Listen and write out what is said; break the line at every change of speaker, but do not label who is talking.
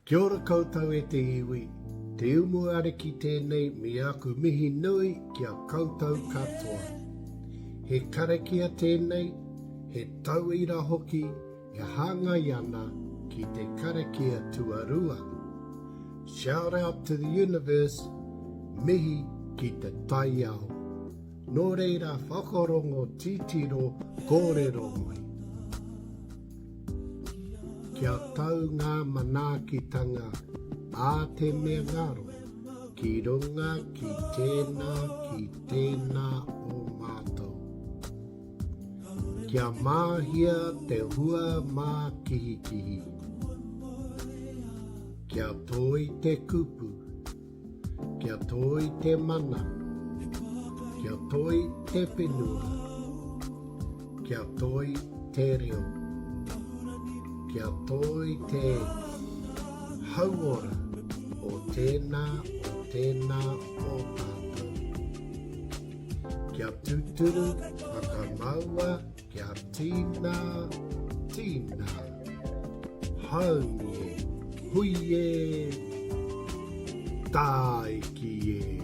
Kia ora koutou e te iwi, Te Umu Ariki tēnei me aku mihi nui ki a koutou katoa. He karakia tēnei, he tauira hoki e hāngai ana ki te karakia tuarua. Shout out to the universe, mihi ki te taiao. Nō reira whakarongo titiro kōrero mai. Kia tau ngā manaakitanga a te mea ngaro ki runga ki tēnā ki tēnā o mātou. Kia māhia te hua mākihikihi. Kia toi te kupu. Kia toi te mana. Kia toi te whenua. Kia toi te reo. Kia toi te hauora o tēnā, o tēnā o tātou. Kia tūturu whakamaua Kia tīna, tīna. Haumi e, hui e, tāiki e.